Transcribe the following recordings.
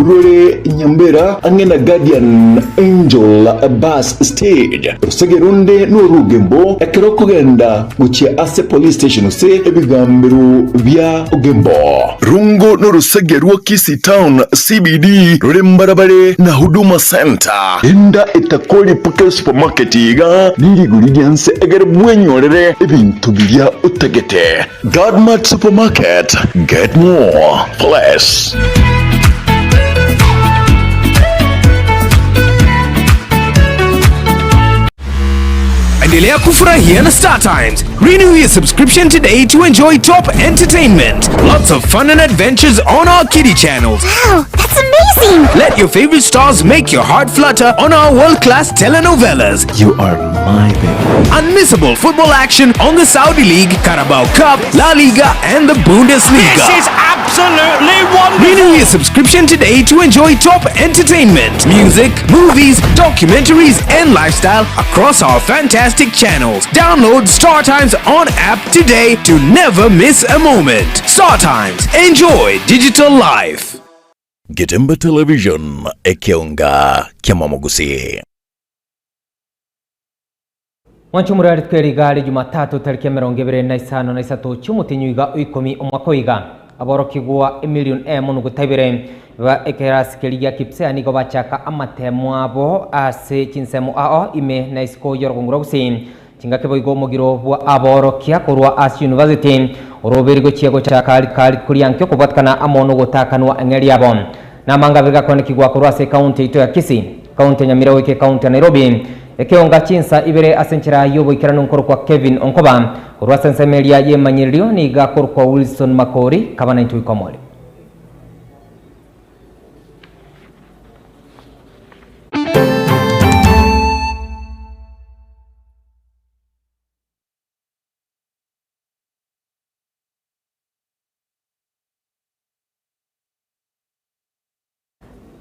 Rore Nyambera ang'e na Guardian Angel Bus Stage. Orosege ronde norugembo ekero okogenda gochia ase police station gose ebigambero bia Ogembo. Rongo norosege rwa Kisii Town CBD rore mbarabare na Huduma Centre. Enda etakori Pocket Supermarket iga nerigori rianse egere bwenyorere ebinto biria otagete. Godmart Supermarket, get more for less. Endelea kufurahia na Star Times. Renew your subscription today to enjoy top entertainment, lots of fun and adventures on our kiddie channels. Wow, that's amazing! Let your favorite stars make your heart flutter on our world-class telenovelas. You are my baby. Unmissable football action on the Saudi League, Carabao Cup, La Liga, and the Bundesliga. This is absolutely wonderful! Renew your subscription today to enjoy top entertainment, music, movies, documentaries, and lifestyle across our fantastic channels. Download Star Times on app today to never miss a moment. Star Times, enjoy digital life. Getembe Television, ekeonga kiamamogusii. Mwanche omorwari tweriga are Jumatatu tariki 23 chi'omotenyi oiga oikomi omwaka oiga. Aborokigwa emilion emo nuguta ibere ba ekerasi keria gia KPSEA nigo bachaka amatemo abo ase chinsemo ao ime na isiko y'orogongo rwa Gusii. Chingaki boigo omogiro bwa aborokia korwa ase university oroberi gochia gochaka rituko riankio okobwatikana amo nogotakanwa eng'eria yabo. Namanga abere gakoanekigwa korwa ase ekaunti yaito ya Kisii, ekaunti ya Nyamira goika ekaunti ya Nairobi, ekeonga chinsa ibere ase enchera y'oboikeranu nkorokwa Kevin Onkoba, korwa ase ensemo eria y'emanyererio nigo akorokwa Wilson Makori, kaba naintwe goika omorero.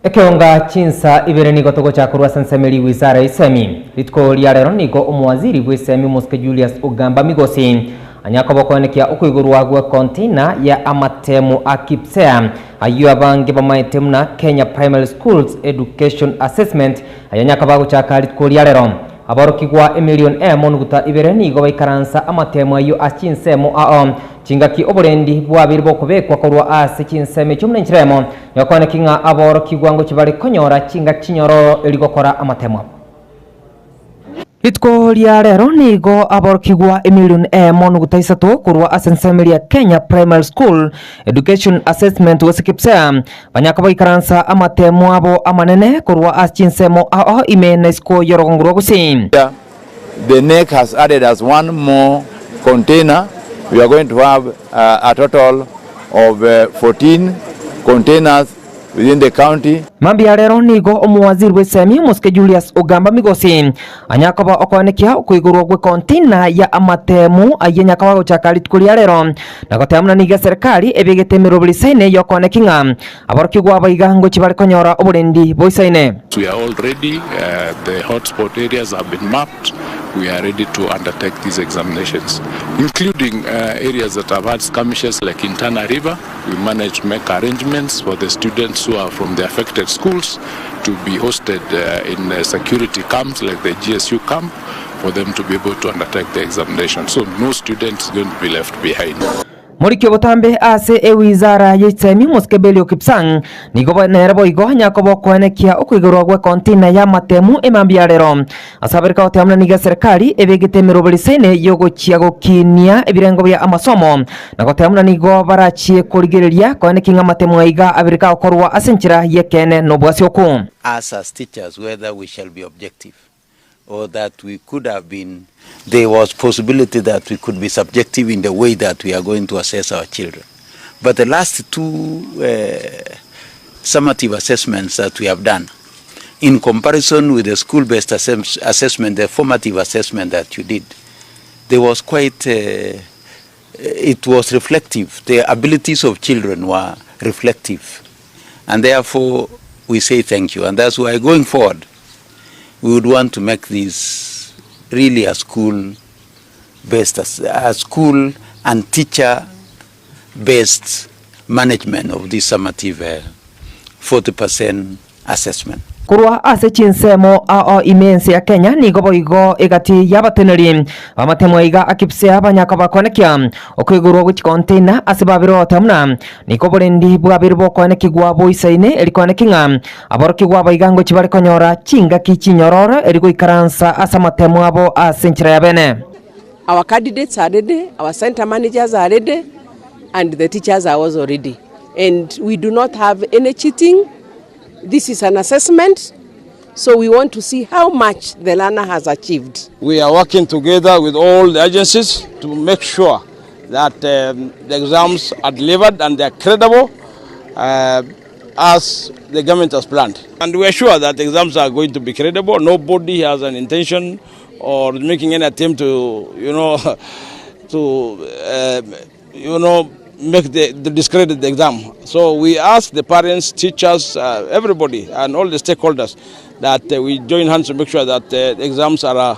Ekeonga chinsa ibere nigo togochaka korwa ase ensemo eria Wizara y'Esemi. Rituko ria rero nigo omowaziri bw'esemi omosike Julius Ogamba Migosi anyakoba okoenekia okoigorwa gwe container ya amatemu a KPSEA ayio abange bamaete buna Kenya Primary Schools Education Assessment aye anyakoba agochaka rituko ria rero. Aborokigwa emilion eyemo nuguta ibere nigo baikaransa amatemo ayio ase chinsemo ao chingaki oborendi bwabeire bokobekwa korwa ase chinsemo echio buna enchera eyemo yokwaneki ng'a aborokigwa ngochia bare konyora chingaki chinyororo erio gokora amatemo abo. Rituko ria rero nigo aborokigwa emilion eyemo nuguta isato korwa ase ensemo eria Kenya Primary School Education Assessment gose KPSEA Banyaka baikaransa amatemo abo amanene korwa ase chinsemo ao ime na isiko y'orogongo rwa Gusii. The NEC has added us one more container, we are going to have a total of 14 containers within the county. Mambia rero nigo omowaziri bw'esemi omosike Julius Ogamba Migosi anyakoba okoenekia okoigorwa gwe container ya amatemu ayio anyakaba gochaka rituko ria rero Na goteba buna nigo eserekari ebegete emeroberi isaine y'okooneki ng'a aborokigwa abaiga ngochia bare konyora oborendi boisaine. We are all ready, the hot spot areas have been mapped, we are ready to undertake these examinations including areas that have had skirmishes like in Tana River, we managed to make arrangements for the students who are from the affected schools to be hosted in security camps like the GSU camp for them to be able to undertake the examination so no student is going to be left behind. Morikia obotambe ase ewizara ye chisemi omosike Belio Kipsang nigo nere boigo nyakoba okoenekia okoigorwa gwe container ya amatemu emambia ya rero. Ase abereka goteba buna nigo eserekari ebegete emeroberi isaine yogochia gokinia ebirengo bia amasomo na goteba buna nigo barachie korigereria koenekia ng'a amatemu aiga abereka gokorwa ase enchera y'ekeene na obwasioku. Us as teachers whether we shall be objective or that we could have been, there was possibility that we could be subjective in the way that we are going to assess our children. But the last two uh, summative assessments that we have done, in comparison with the school-based assess assessment, the formative assessment that you did, there was quite, uh, it was reflective. The abilities of children were reflective. And therefore, we say thank you. And that's why going forward, we would want to make this really a school based, a school and teacher based management of this summative uh, 40% assessment. Korwa ase chinsemo ao ime ense ya Kenya nigo boigo egati y'abateneri b'amatemo aiga a Kipsea banyaka bakoenekia okoigorwa gwe chicontainer ase babere goteba buna nigo oborendi bwabere bokoenekigwa boisaine eri koeneki ng'a aborokigwa abaiga ngochi bare konyora chingaki chinyororo eri goikaransa ase amatemo abo ase enchera ya bene. Our candidates are ready, our centre managers are ready and the teachers are also ready and we do not have any cheating. This is an assessment so we want to see how much the learner has achieved. We are working together with all the agencies to make sure that um, the exams are delivered and they are credible uh, as the government has planned. And we are sure that the exams are going to be credible. Nobody has an intention or making any attempt to, you know, to, uh, you know, make the, the discredit the exam. So we ask the parents, teachers, uh, everybody, and all the stakeholders that uh, we join hands to make sure that uh, the exams are uh,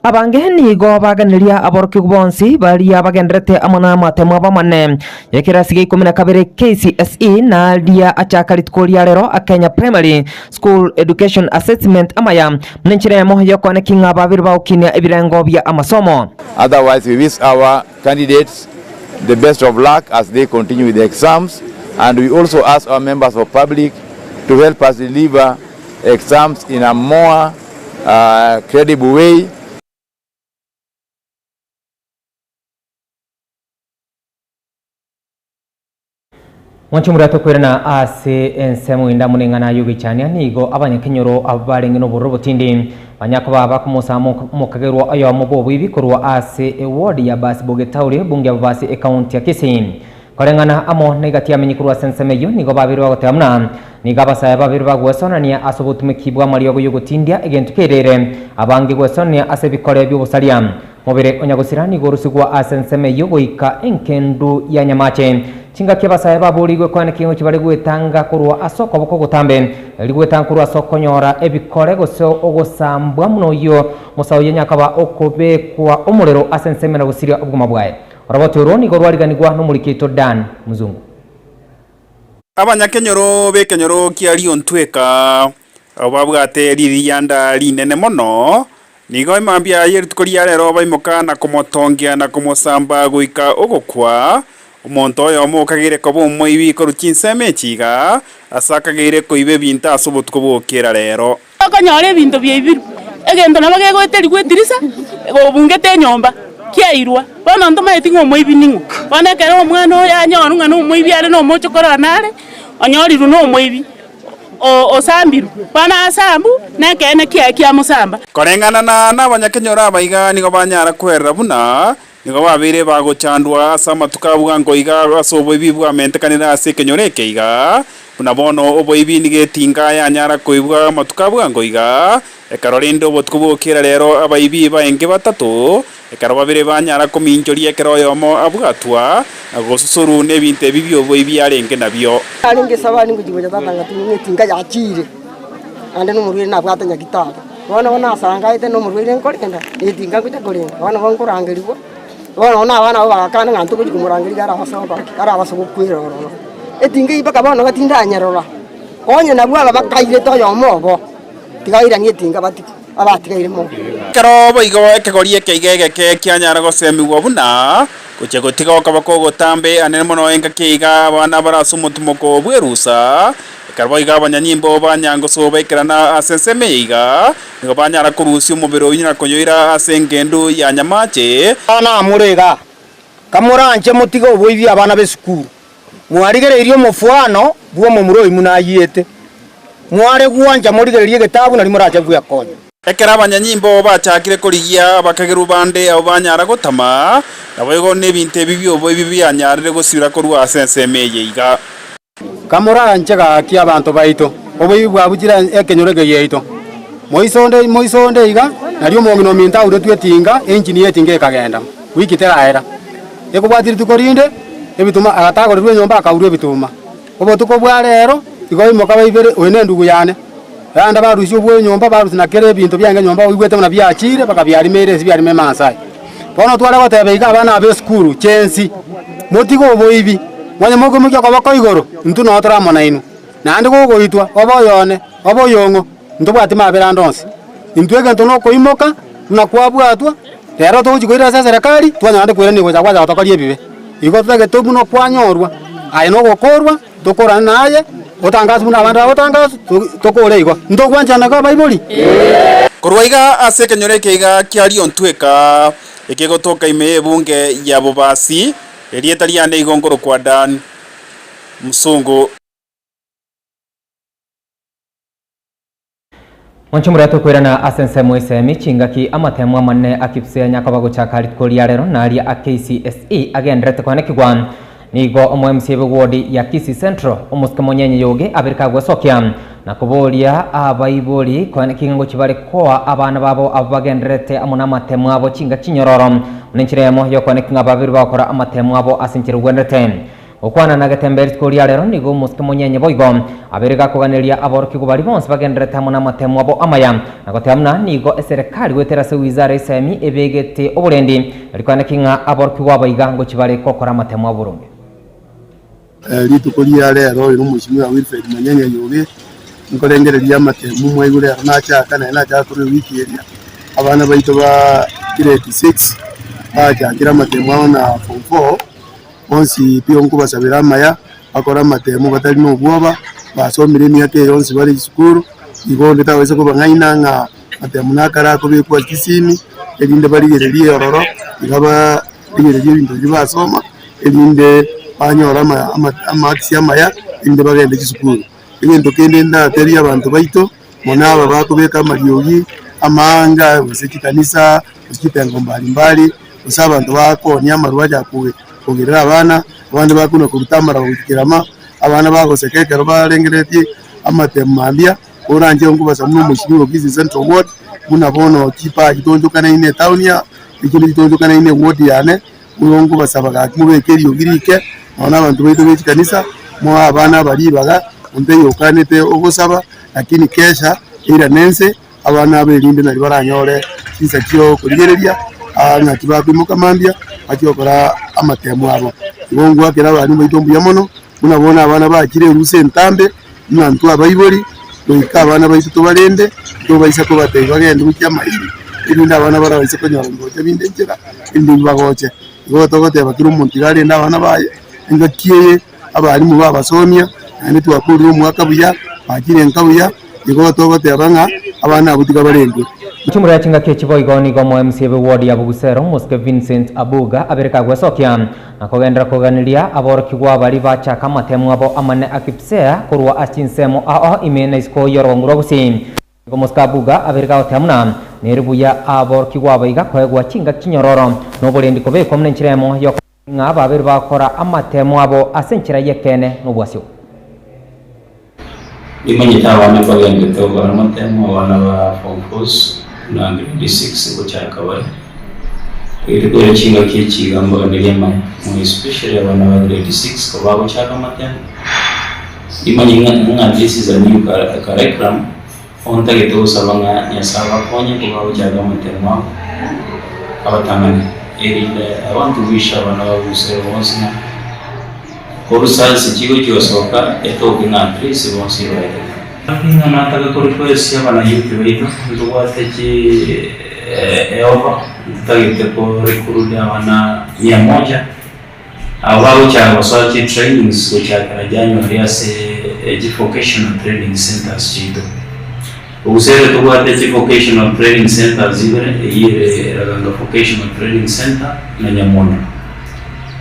Abange nigo baganeria aborokigwa bonsi baria bagenderete amo namatemo abo amanene y'ekerasi gia ikomi na kabere KCSE na aria achaka rituko ria rero a Kenya Primary School Education Assessment amaya buna enchera eyemo y'okoenekia ng'a babere bagokinia ebirengo bia amasomo. Otherwise, we wish our candidates the best of luck as they continue with the exams and we also ask our members of public to help us deliver exams in a more uh, credible way. Mwanche omorwoti okoirana ase ensemo ende amo neng'ana y'ogoichania, nigo abanyakenyoro abwo barenge nobororo obotindi banya koba bakomosama omokagerwa oyomo bw'oboibi korwa ase eward ya Basi-Bogetauri, ebunge ya Bobasi, ekaunti ya Kisii. Koreng'ana amo negati y'amenyi korwa ase ensemo eyio, nigo babere bagoteba buna nigo abasae babere bagwesonania ase obotumeki bw'amariogo y'ogotindia egento kerere, abange gwesonania ase ebikore bi'obosaria. Mobere o nyagosira nigo orusigwa ase ensemo eyio goika enkendu ya nyamache. Chingaki abasae baboorigwe koene king'ochi bare gwetanga korwa ase okoboko ogotambe, erio gwetanga korwa ase okonyora ebikore gose ogosambwa buna oyio omosae oyio nyakaba okobekwa omorero ase ensemo na gosiria obogima bwaye. Oroboti orwo nigo rwariganigwa nomoriki oito Dan Mzungu. Abanyakenyoro b'ekenyoro kia Riontweka, abwo babwate ririanda rinene mono, nigo emambia ye rituko ria rero baimoka na komotongia na komosamba goika ogokwa, omonto oyomo okageire koba omoibi korwa chinsemo echi iga, ase akageire koiba ebinto ase obotuko bw'okera rero. Okonyora ebinto biaibirwe, egento nabo kegoeterigwa edirisa, obungete enyomba, kiairwa. Bono ntomaeti ng'a omoibi ning'o. Bono ekero omwana oyo anyorwa ng'a nomoibi are na omochokoro one are, onyorirwe na omoibi, osambirwe. Bono asambu, na ekeene kiaye kiamosamba. Koreng'ana na nabanyakenyoro aba iga nigo banyara kwerera buna nigo babeire bagochandwa ase amatuko a bwango iga ase oboibi bwamentekanire ase ekenyoro eke iga, buna bono oboibi nigo etinga yanyara koibwa amatuko a bwango iga, ekero rende obotuko bw'okira rero abaibi baenge batato, ekero babere banyara kominchoria ekero oyomo abwatwa, na gosusurwa nebinto ebi bi'oboibi arenge nabio. Arenge esabari ngochia gocha tata ngatuma ng'a etinga yachiire, naende na omorwaire nabwate nyagitari. Bono bono nasangaete na omorwaire nkorenda, na etinga ngocha korenda, bono bono nkorangerigwa, bono na abana abwo bagakana ng'a ntogochi komorangeria iga arabase gokora ki? Arabase gokwera ororo. Etinga eyio mpaka bono iga tindanyerora, onye nabwo aba bakairete oyomo obo, tiga bairanie etinga batige, abatigaire mono. Ekero boigo ekegori eke iga egeke kianyara gosemigwa buna gochia gotiga okoboko ogotambe anene mono engaki iga abana bare ase omotimoko bw'erusa, Ekero boigo abanyanyimbo ba Nyangusu baikerana ase ensemo eye iga, nigo banyara korusia omobere oyio na konyoira ase engendu ya nyamache. Abana amore iga, kamoranche motige oboibi abana b'esukuru, mwarigereirie omofwano bw'omomura oyio buna ayiete, mware gwancha morigererie egetabu nario morache gwekonya. Ekero abanyanyimbo bachakire korigia abakagerwa bande abwo banyara gotama, naboigo nebinto ebi bi'oboibi bianyarire gosira korwa ase ensemo eye iga. Kamoranche gaki abanto baito, oboibi bwabuchire ekenyoro eke giaito. Moisonde moisonde iga, nario omong'ina ominto auretwe etinga, engine y'etinga ekagenda, wiki teraera. Ekobwatia rituko rinde, ebituma agatagorerwa enyomba akaurwa ebituma. Obotuko bwa rero, igo baimoka baibere, oyo nendugu yane. Naende barusia obwo enyomba, barusia na kera ebinto biange nyomba oigwete buna biachire, bakabiarimeire ense biarime Maasai. Bono tware goteba iga abana aba esukuru chensi, motige oboibi, mwanyamokoimokia okoboko igoro, intwe noo tore amo nainwe. Naende gogoitwa, obe oyone, obe oyong'o, ntobwati mabera ande onsi. Intwe egento nokoimoka, buna kwabwatwa, rero togochia koira ase eserekari, twanyora naende koirania gocha gwacha gotokoria ebibe. Igo totagete buna kwanyorwa, aye nogokorwa, tokorane naye, otangaswe buna abande bagotangaswa, tokore igo. Ntogwanchana igo abaibori? Korwa iga ase ekenyoro eke iga kia Riontweka, ekegotoka ime y'ebunge ya Bobasi, erieta riane igo nkorokwa Dan Musungu. Mwanche moria tokoirana ase ensemo esemi chingaki amatemo amanene a Kipsea nyakoba gochaka rituko ria rero naria a KCSE agenderete koanekigwa. Nigo omo MCA bwe ward ya Kisii Central omosike Monyenye Yoge abere kagwesokia na koboria abaibori koaneki ng'a ngochia bare koa abana babo abwo bagendererete amo namatemo abo chingaki chinyororo buna enchera eyemo yokoaneki ng'a babere bagokora amatemo abo ase enchera egwenerete. Gokwana na getembe rituko ria rero nigo omosike monyenye boigo abeire gakoganeria aborokigwa baria bonsi bagendererete amo namatemo abo amaya, na goteba buna nigo eserekari goetera ase wizara y'esemi ebegete oborendi rikwane ki ng'a aborokigwa aba iga ngochia bare gokora amatemo abo boronge. Rituko ria rero oyo nomoisimwa Wilfred Manyanya Oyugi, nkorengereria amatemo mwaigure rero nachaka naende nachaka korwa ewiki eria, abana baito ba grade six bachakire amatemo abo na form four. Bonsi pi nkobasabera amaya, bakore amatemo batari nobwoba, basomire emiaka eye yonsi bare chisukuru, igo onde tabaisa kobang'aina ng'a amatemo nakare akobekwa ase chisimi, erinde barigererie ororo, iga barigererie ebinto biria basoma, erinde banyore ama ama amarks amaya, erinde bagende chisukuru. Egento kende ndatebie abanto baito, mono aba bakobeka amariogi amaanga, gose chikanisa, gose chitengo mbali mbali, gose abanto bakoonia amarwa acha kogerera abana, abande bakona koruta amaraba gochia kerama, abana bagoseka ekero barengereretie amatemo mambia, oranche nkobasa buna omochie o Kisii Central Ward, buna bono chipaa chitonchokanaine etown aa, echinde chitonchokanaine eward yane, nigo nkobasaba gaki mobeke eriogi rike, nonya na abanto baito be chikanisa, moe abana aba ribaga, monto oyokanete ogosaba, lakini kesha eirane ense. Abana aba erinde nario baranyore chinsa chi'okorigereria ng'aki bakoimoka mambia bachie gokora amatemo abo. Igo ngoakera abalimu baito mbuya mono, buna bono abana bachire erusa entambe, ng'a intwe abaibori goika abana baito tobarende, tobaisa kobatebia bagende gochia amairi, erinde abana barabaise konyora bigocha binde nchera, erinde bibagoche. Igo togoteba kera omonto iga arende abana baye, engaki eye abalimu babasomia, naende twakorire omwaka buya, bachire nka buya. Igo togoteba ng'a abana abwo tiga barendwe. Chimura ya chingaki echi boigo nigo omo MCA bwe ward ya Bugusero Omosike Vincent Abuga abere kagwesokia na kogenderera koganeria aborokigwa baria bachaka amatemo abo amanene a Kipsea korwa ase chinsemo ao ime na isiko y'orogongo rwa Gusii. Nigo Omosike Abuga abere kagoteba buna nere buya aborokigwa aba iga koegwa chingaki chinyororo na oborendi kobekwa buna enchera emo yo Ng'a babere bagokora amatemo abo ase enchera y'ekeene na obwasio. Nimanyete abana mbagenderete gokora amatemo, abana ba form fours na grade six ngochaka bare. Togete koira chingaki echi iga mbaganirie amaya, more especially abana ba grade six kobagochaka amatemo, nimanye ng'a ng'a this is a new curriculum, bono ntagete gosaba ng'a Nyasae abakonye kobagochaka amatemo abo, abatang'ane, erinde I want to wish abana ba Busero bonsi ng'a korwa chigochia gosoka etoke ng'a at least bonsi baetete. Ng'a nataka ko request abana youth baito, ntobwate chi eofa, ntotagete ko recruit abana mia moja. Abwo bagochaka gosoa chi trainings gochakera January ase chi vocational training centers chiaito. Obusere tobwate chi vocational training centers ibere, eyio ere Raganga Vocational Training Centre na Nyamondo.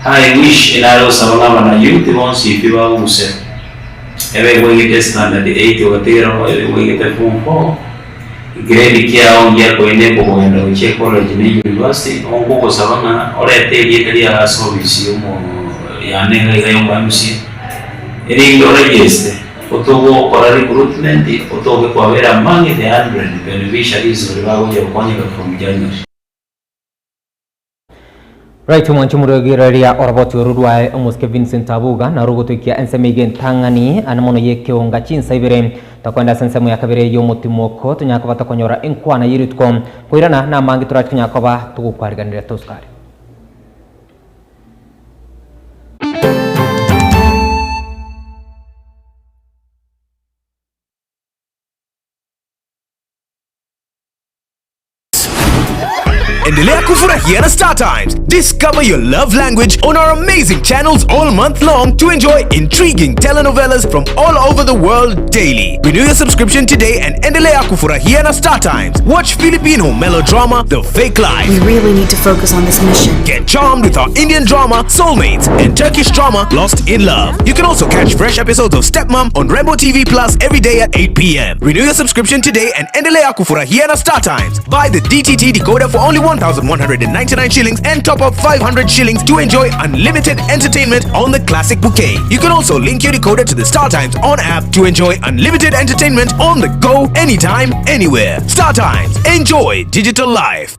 I wish nare gosaba ng'a abana youth bonsi pi ba Obusera, ebe gwaigete standard eight ogatigera ebe gwaigete form four, Grade kiao ngiakoine kogenda gochia ecollege na university, nabo nkogosaba ng'a orete erieta riao ase ofisi yomo yane iga iga yomo MCA, erinde oregeste, otogokora recruitment, otoke kwabera among the hundred beneficiaries baria bagocha gokonyeka from January. Right omwanchi omorogereria oroboti oru rwaye omosike Vincent Abuga naro ogotoikia ensemo iga entang'ani ane mono y'ekeonga chinsa ibere tokoenda ase ensemo ya kabere y'omotimoko tonyare koba tokonyora enkwana y'erituko koirana namange torache konyara koba togokwariganeria tosukare. Endelea kufurahia na Star Times. Discover your love language on our amazing channels all month long to enjoy intriguing telenovelas from all over the world daily. Renew your subscription today and endelea kufurahia na Star Times. Watch Filipino melodrama The Fake Life. We really need to focus on this mission. Get charmed with our Indian drama Soulmates and Turkish drama Lost in Love. You can also catch fresh episodes of Stepmom on Rainbow TV Plus every day at 8 p.m. Renew your subscription today and endelea kufurahia na Star Times. Buy the DTT decoder for only 1,199 shillings and top up 500 shillings to enjoy unlimited entertainment on the classic bouquet. You can also link your decoder to the Star Times on app to enjoy unlimited entertainment on the go anytime, anywhere. Star Times. Enjoy digital life.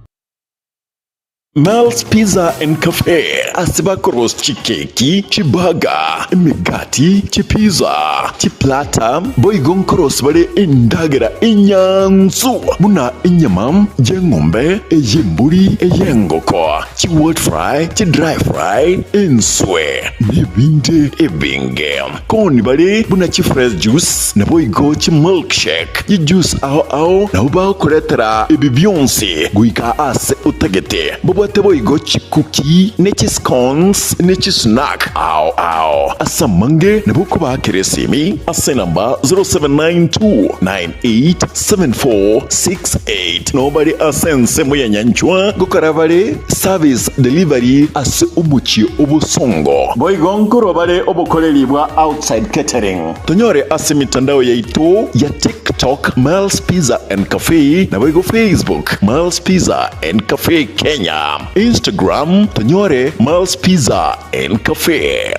Mel's Pizza and Cafe ase bakorosia chikeki, chiburger, emegati, chipiza, chiplata, boigo nkorosia bare endagera enyansu buna enyama y'eng'ombe, ey'embori, ey'engoko, chi wet fry, chi dry fry, enswe, nebinde ebinge. Koni bare buna chifresh juice, naboigo chimilkshake, chijuice ao ao, nabo bagokoretera ebi bionsi goika ase otagete. Mbabwate boigo chikuki, ne chiscones, ne chisnack ao ao. Ase amange nabo okobaakera esimi ase enamba 0792987468. Nabo bare ase ensemo ya Nyanchwa gokora bare service delivery ase omochie o Bosongo. Boigo nkorwa bare obokoreri bwa outside catering. Tonyore ase emitandao yaito ya TikTok Miles Pizza and Cafe naboigo Facebook Miles Pizza and Cafe Kenya, Instagram tonyore Miles Pizza and Cafe.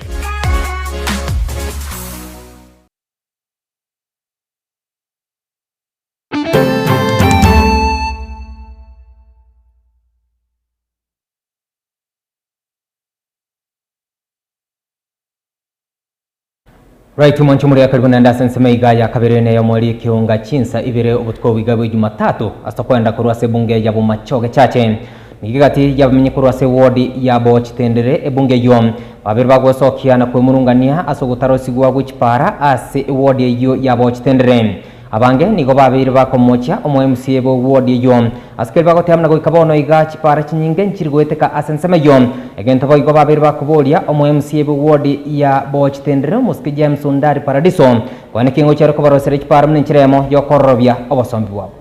Right mwancho muri akaribu naende ase ensemo iga ya kabere neyo mweri ekeonga chinsa ibere obotuko oboiga bwe Jumatatu ase okoenda korwa ase ebunge ya Bomachoge Chache. Nigo egati yabamenyi korwa ase eward ya Bochitendere ebunge eyio babere bagoesokia na kwemurungania ase ogotarosigwa gwe chipara ase eward eyio ya Bochitendere. Abange nigo babeire bakomochia omo MCA bwe ward eyio ase keria bagoteba buna goika bono iga chipara chinyinge nchiri goeteka ase ensemo eyio. Egento boigo babeire bakoboria omo MCA bwe ward ya Bochitendere omosike James Ondari Paradiso koene ki ngochia are kobaroseria chipara buna enchera eyemo yokororobia obosombi bwabo.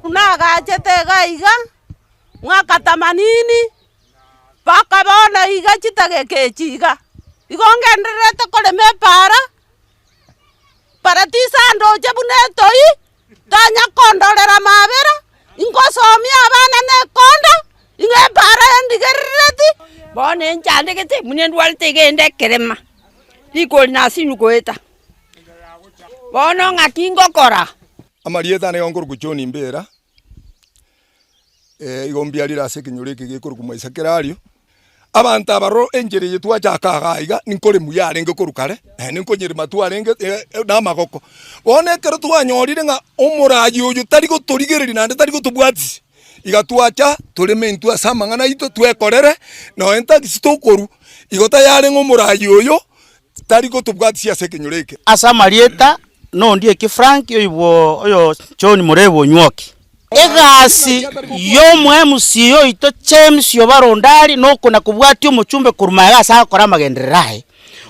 Nagachete iga iga mwaka themanini, mpaka bono iga chitageka echi iga, igo ngendererete korema epaara. Paradiso andoche buna etoi, tanya kondorera mabera, ingosomia abana na ekonda, ing'e epaara endigerereti. Bono enchandegete buna endwarete iga ende ekerema, rikori nasinywa goeta. Bono ng'aki ngokora? Amarieta ane igo nkorokwa John Mbera, igo mbiarire ase ekenyoro eke gekorokwa Mwaisakerario. Abanto aba roro enchera eye twachaka igaa iga, ninkoremwa yarenge korwa kare, naende nkonyerema twarenge na amagoko. Bono ekero twanyorire ng'a omoraai oyo tari gotorigereria naende tari gotobwatisia, iga twacha toreme intwe ase amang'ana aito twekorere, nonya ntagisi tokorwa, igo tayare ng'a omoraai oyo tari gotobwatisia ase ekenyoro eke. Ase amarieta nondieki Frank oibwo oyo John Murebu Onywoki. Egasi y'omoMCA oito James Obarondari nokona kobwatia omochumbe korwa magega ase agokora amagenderero aye.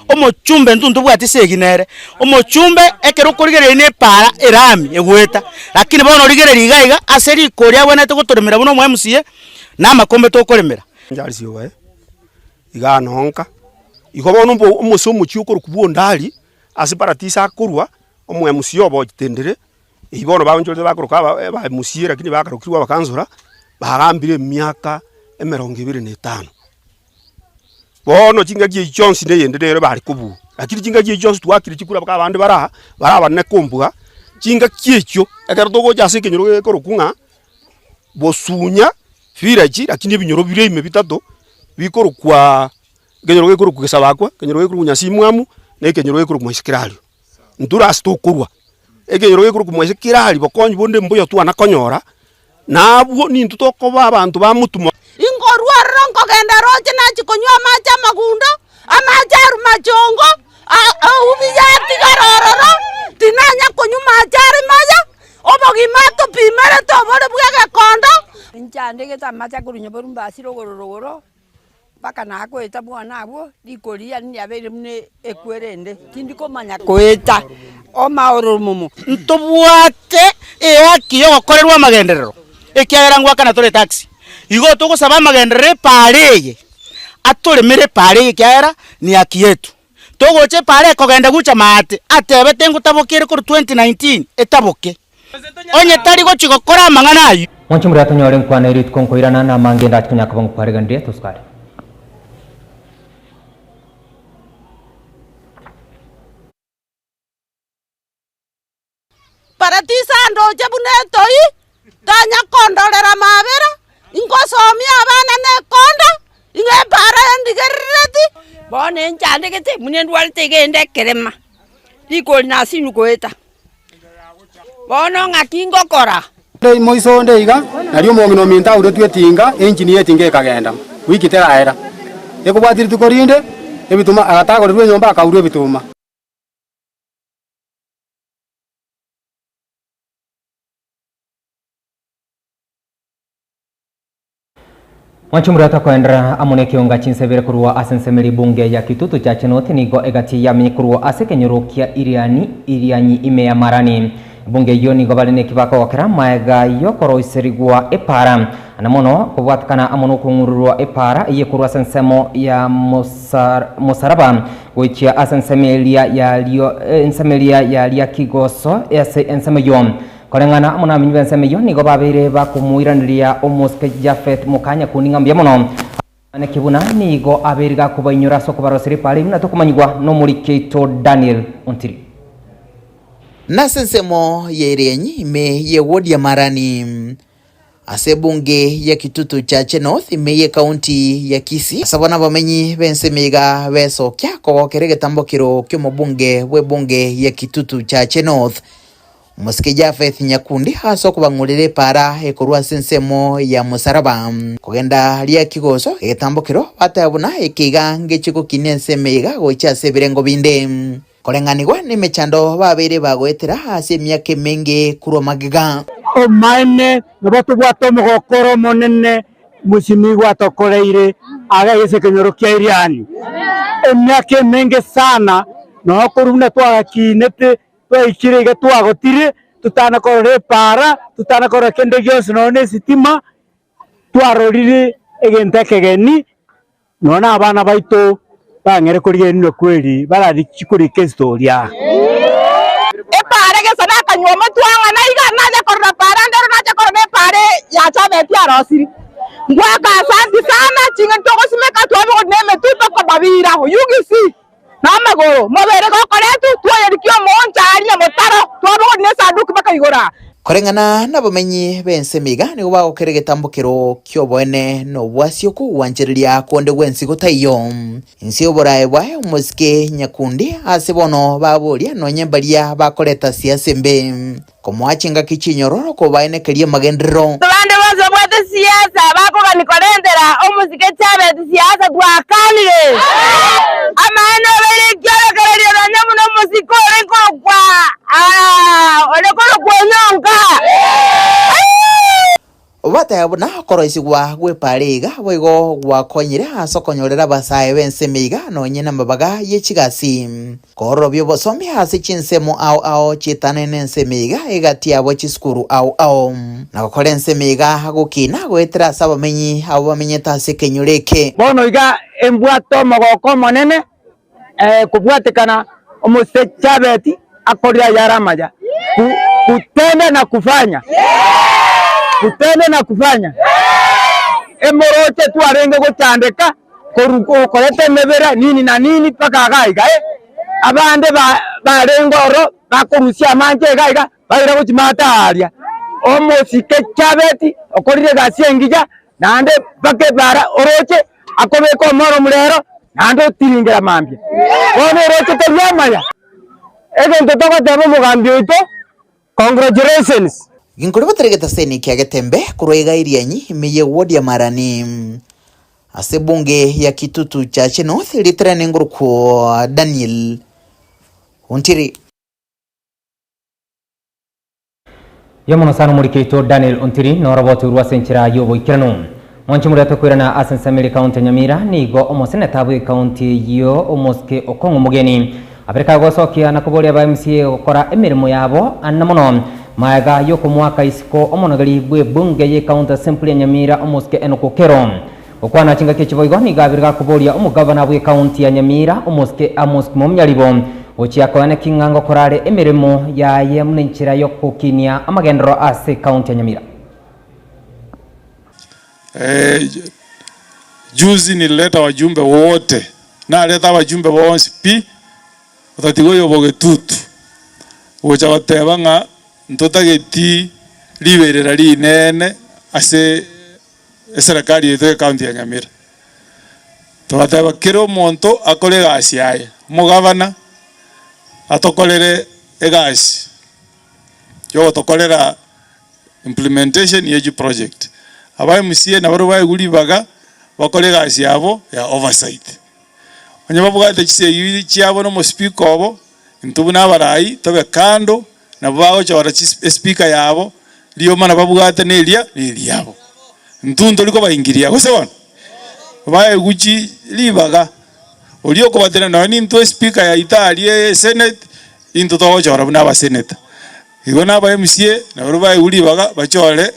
Omochumbe intwe ntobwati esegi nere, omochumbe ekero okorigereria na epaara erami egoeta, lakini bono origereria iga iga ase riko riria abwenerete gotoremera buna omoMCA na amakombe tokoremera. Charles Obae, igaa nonka. Igo bono ombo omose omochie okorokwa bw'Ondari, ase paradiso akorwa, omoMCA obochitendere. Eyio bono baonchorete bakoroka aba aba MCA lakini bakarokirwe abakansora, bagambire emiaka emerongo ebere na etano. Bono chingaki echi chionsi na eyende nere bare kobua, lakini chingaki echi chionsi twakire chikura mpaka abande bare aa, bare abanene kombua, chingaki echio ekero togocha ase ekenyoro gekorokwa ng'a Bosunya village lakini ebinyoro bire ime bitato, bikorokwaa ekenyoro gekorokwa Gesabakwa, ekenyoro gekorokwa Nyasimwamu, na ekenyoro gekorokwa Mwaisakerario. Intwe ase tokorwa, ekenyoro gekorokwa mwaise kera aria bokonyi bonde mbuya twana konyora, na abwo nintwe tokoba abanto ba motuma. Inkorua ororo nkogenda roche nachia konywa amache amagundo, amache arwa machongo, eubi yatigara ororo, tinanya konywa mache are maya, obogima atopimerete obore bwa egekondo. Inchandegete amache akorwa nyaborumbasi rogoro rogoro, mpaka nakoeta bwana abwo, riko riane riabeire buna ekwere ende, tindi komanya koeta omaoro momo. Ntobwate ehaki y'ogokorerwa amagenderero, ekiagera ngoakana tore etax. Igo togosaba amagenderero epaara eye, atoremere epaara eye ekiagera ni haki yetu. Togocha epaara ekogenda gocha maate, atebete ngotaboke ere korwa 2019 etaboke. Onye tari gochia gokora amang'ana ayio. Mwanche moria tonyore nkwana ere rituko nkoirana na amange ndache konya koba nkwareganirie tosukare. Paradiso andoche buna etoi, tanya kondorera mabera, ingosomia abana nekonda, ing'e epara endigerereti. Bono enchandegete buna ndwarete iga ende ekerema, rikori nasinywa goeta. Bono ng'aki ngokora? Moiso onde iga, nario omong'ina ominto auretwe etinga, engine y'etinga ekagenda, wiki teraera. Ekobwatia rituko rinde, ebituma agatagorerwa enyomba akaurwa ebituma. Mwanche omorwoti akoenderera amo nekeonga chinsebere korwa ase ensemo eria ebunge ya Kitutu Chache North nigo egati yamenye korwa ase ekenyoro kia Iriani Irianyi ime ya Marani. Ebunge eyio nigo bare neki bakogokera maega yokoroiserigwa epaara na mono kobwatekana amo nokong'ururwa epaara eye korwa ase ensemo ya Mosaraba goichia ase ensemo eria ya ensemo eria ya Riakigoso ase ensemo eyio. Koreng'ana amo nabamenyi b'ensemo eyio nigo babeire bakomoiraneria omosike Jafeth mokanyakuni ng'a mbuya mono. Naki buna nigo abeire gakobainyora ase okobaroseria epaara eyio buna tokomanyigwa nomoriki oito Daniel Ontiri. Nase ensemo ya Irianyi ime ye ward ya Marani, ase ebunge ya Kitutu Chache North ime ye county ya Kisii, ase abwo nabamenyi b'ensemo iga besokia kogokera egetambokero ki'omobunge bw'ebunge ya Kitutu Chache North, Omosike Japheth Nyakundi ase okobang'urera epaara ekorwa ase ensemo ya mosaraba kogenda Riakigoso egetambokero bateba buna eke iga ngechie gokinia ensemo iga gochia ase ebirengo binde. Koreng'anigwa nemechando babeire bagoetera ase emiaka emenge korwa magega. Omaene, nabo tobwate omogokoro omonene Mwesimigwa atokoreire aga ase ekenyoro kia Irianyi emiaka emenge sana, nonya korwa buna twagakinete twaikire iga twagotire, totana korora epaara, totana korora kende gionsi nonya na esitima, twarorire egento ekegeni. Nonya na abana baito bang'ere korigia rinwe kweri, bararichi korika esitoria. Epaara gesa nakanywa omotwe ang'ana iga, nacha korora paara ndero nacha korora epaara ya Chabeti arosiri. Ngwaka asanti sana, ching'eni togosimeka twabogori na emetwe tokobabira oyugisi na amagoro, mobere gokoretwa twoyerikia omooncha aria motaro twabogori na esanduki mpaka igoro aa. Koreng'ana nabamenyi b'ensemo iga nigo bagokera egetambokero ki'oboene na obwasi okogwanchereria konde gwensi gotaiyo. Inse y'oborae bwaye omosike nyakundi ase bono baboria nonye mbaria bakoreta siasa embe, komoa chingaki chinyororo kobaenekeria amagenderero. Abande bonsi babwate siasa bakogania korentera omosike Chabeti siasa twakanire. Amaene obeire ekiorokererio nonya buna omosike ore korokwa ore korokwa Onyonka. Bateba buna okoroisigwa gw'epaara iga boigo gwakonyire ase okonyorera abasae b'ensemo iga nonye namabaga ye chigasi. Kororobia obosomi ase chinsemo ao ao chietanaine ensemo iga egati yabo chisukuru ao ao, na gokora ensemo iga gokina goetera ase abamenyi abwo bamenyete ase ekenyoro eke. Bono iga embwate omogoko omonene kobwatekana omosike Chabeti akorire ayare amaya, kutenda na kufanya, kutenda na kufanya. Emoroche twarenge gochandeka korwa okoreta emebere nini na nini mpaka iga iga, abande barenge ororo bakorusia amanche iga iga baira gochia maate aaria. Omosike Chabeti okorire egasi engiya naende mpaka ebara oroche akobeka omoro omorero naende otiringera mambia. Bono oroche tori amaya. Egento togoteba omogambi oito, congratulations. Ginkori batari getaseni kia Getembe korwa iga Irianyi ime ye ward ya Marani ase ebunge ya Kitutu Chache North ritarane ngorokwo Daniel Ontiri. Buya mono sana omoriki oito Daniel Ontiri norobote orwa ase enchera y'oboikeranu. Mwanche moria tokoirana ase ensemo ere ekaunti ya Nyamira nigo omoseneta bw'ekaunti eyio omosike Okong'o Omogeni abere kagosokia na koboria aba MCA gokora emeremo yabo anene mono maega y'okomoaka isiko omonogeri bw'ebunge y'ekaunti assembly ya Nyamira omosike Enock Okello. Gokwana chingaki echi boigo nigo abere gakoboria omogavana bw'ekaunti ya Nyamira omosike Amos Kimomnyaribo gochia koeneki ng'a ngokora are emeremo yaye buna enchera y'ogokinia amagenderero ase ekaunti ya Nyamira. Eh, juzi nilileta wajumbe wote, nareta abajumbe bonsi pi, otatiga oyo bogetutu, gocha goteba ng'a ntotageti riberera rinene ase eserekari yaito y'ecounty ya Nyamira. Togateba kera omonto akore egasi yaye, omogavana atokorere egasi yogotokorera implementation ye chiproject. Aba MCA nabarobwo baegwe ribaga bakore egasi yabo ya oversight. Onye babwate chisegi chiabo na omospeaker obo, intwe buna abarai tobe kando, nabo bagochora espeaker yabo, rioma nababwate na eria na eriabo. Intwe ntori kobaingiria, gose bono? Baegwe chi ribaga, oria okobatenena nonya nintwe espeaker yaito aria esenate, intwe togochora buna abasenator. Igo na aba MCA nabarabwo baegwe ribaga bachore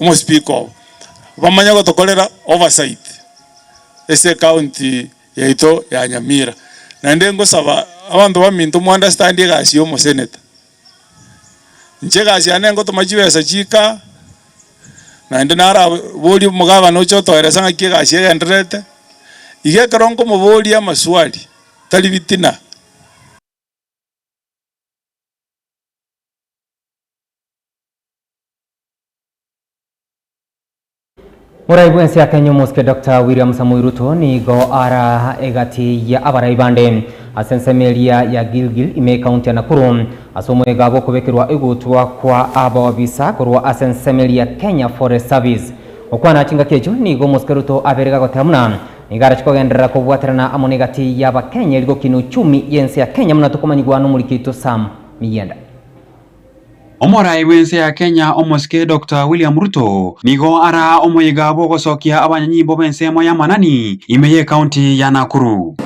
omospeaker obo, bamanye gotokorera oversight ase ecounty yaito ya Nyamira. Naende ngosaba abanto baminto mo understand egasi ya omosenator. Inche egasi yane ngotoma chibesa chika, naende naraborie omogavana oche otoeresa ng'aki egasi egendererete, iga ekero nkomoboria amaswali tari bitina. Morai bw'ense ya Kenya omosike Doctor William Samoei Ruto nigo ara egati ya abarai bande ase ensemo eria ya Gilgil ime ekaunti ya Nakuru ase omoyega bw'okobekerwa egutwa kwa abobisa korwa ase ensemo eria ya Kenya Forest Service. Gokwana chingaki echio nigo omosike Ruto abere gagoteba buna nigo arache kogenderera kobwaterana amo negati y'abakenya eri gokina uchumi y'ense ya Kenya buna tokomanyigwa nomoriki oito Sam Miyenda. Omorai bw'ense ya Kenya omosike Doctor William Ruto nigo araa omoyega bw'ogosokia abanyanyimbo b'ensemo y'amanani ime y'ecounty ya Nakuru.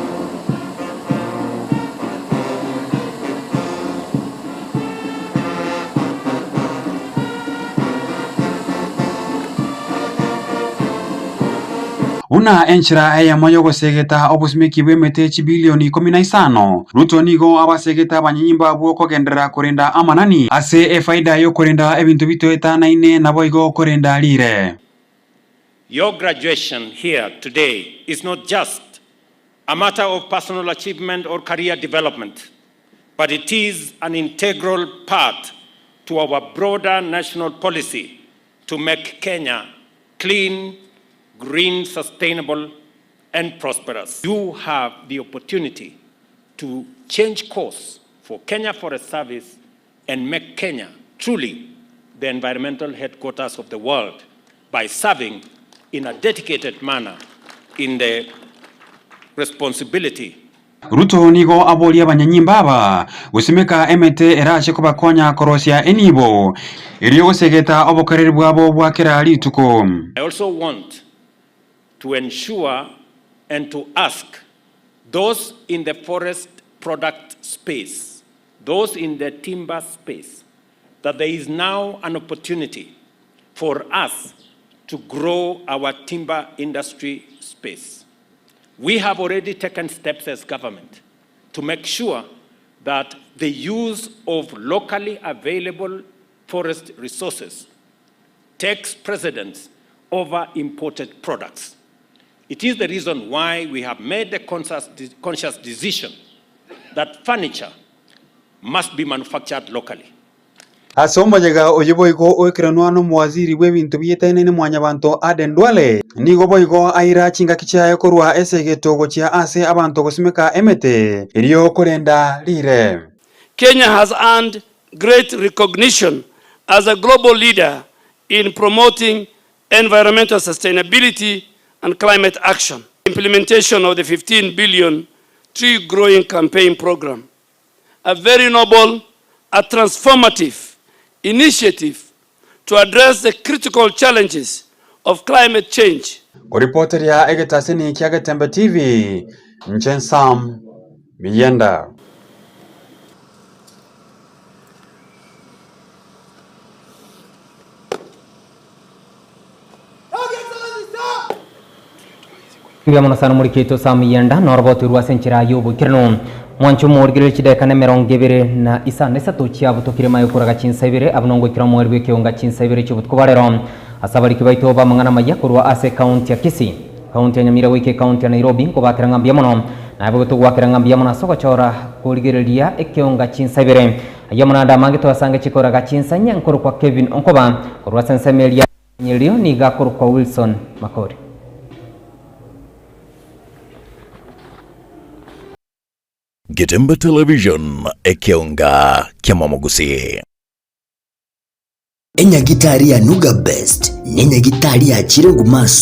Buna enchera eyemo y'ogosegeta obosimeki bw'emete chibilioni ikomi na isano, Ruto nigo abasegete abanyanyimbo abwo kogenderera korenda amanani ase efaida y'okorenda ebinto bitoetanaine naboigo korenda riire. Your graduation here today is not just a matter of personal achievement or career development, but it is an integral part to our broader national policy to make Kenya clean, green, sustainable and prosperous. You have the opportunity to change course for Kenya Forest Service and make Kenya truly the environmental headquarters of the world by serving in a dedicated manner in the responsibility Ruto nigo aborie abanyanyimbo aba gosimeka emete erache kobakonya korosia enibo, erio gosegeta obokoreri bwabo bwa kera rituko. I also want to ensure and to ask those in the forest product space, those in the timber space, that there is now an opportunity for us to grow our timber industry space. We have already taken steps as government to make sure that the use of locally available forest resources takes precedence over imported products. It is the reason why we have made the conscious, conscious decision that furniture must be manufactured locally. Ase omoyega oyio boigo oikeranwa nomowaziri bw'ebinto bietaneine Mwanyabanto Aden Duale, nigo boigo aira chingaki chiaye korwa esegeto gochia ase abanto gosimeka emete erio korenda riire. Kenya has earned great recognition as a global leader in promoting environmental sustainability and climate action. Implementation of the 15 billion tree growing campaign program, a very noble, a transformative initiative to address the critical challenges of climate change. Koripoteria egetasini kia Getembe TV, inche Sam Miyenda. Mbuya mono sana omorikito Sam Yenda noroboti rwa ase enchera y'oboikeranu. Mwanche omorigererie chidakika na emerongo ebere na isano isato chiabutokire maye okoraga chinsa ibere abwo nongoikera omoerio bw'ekeonga chinsa ibere chi'obotuko bwa rero. Ase abariki baito b'amang'ana amaya korwa ase ekaunti ya Kisii, ekaunti ya Nyamira goika ekaunti ya Nairobi nkobakera ng'a mbuya mono. Naye bobe togwakera ng'a mbuya mono ase ogochora korigereria ekeonga chinsa ibere. Ayio amo nande amange twasange chikoraga chinsa inye nkorokwa Kevin Onkoba korwa ase ensemo eria Nyerio nigo akorokwa Wilson Makori. Getembe Television, ekeonga ki'amamogusii. Enyagitari ya Nuga Best nenyagitari yachire nguma ase.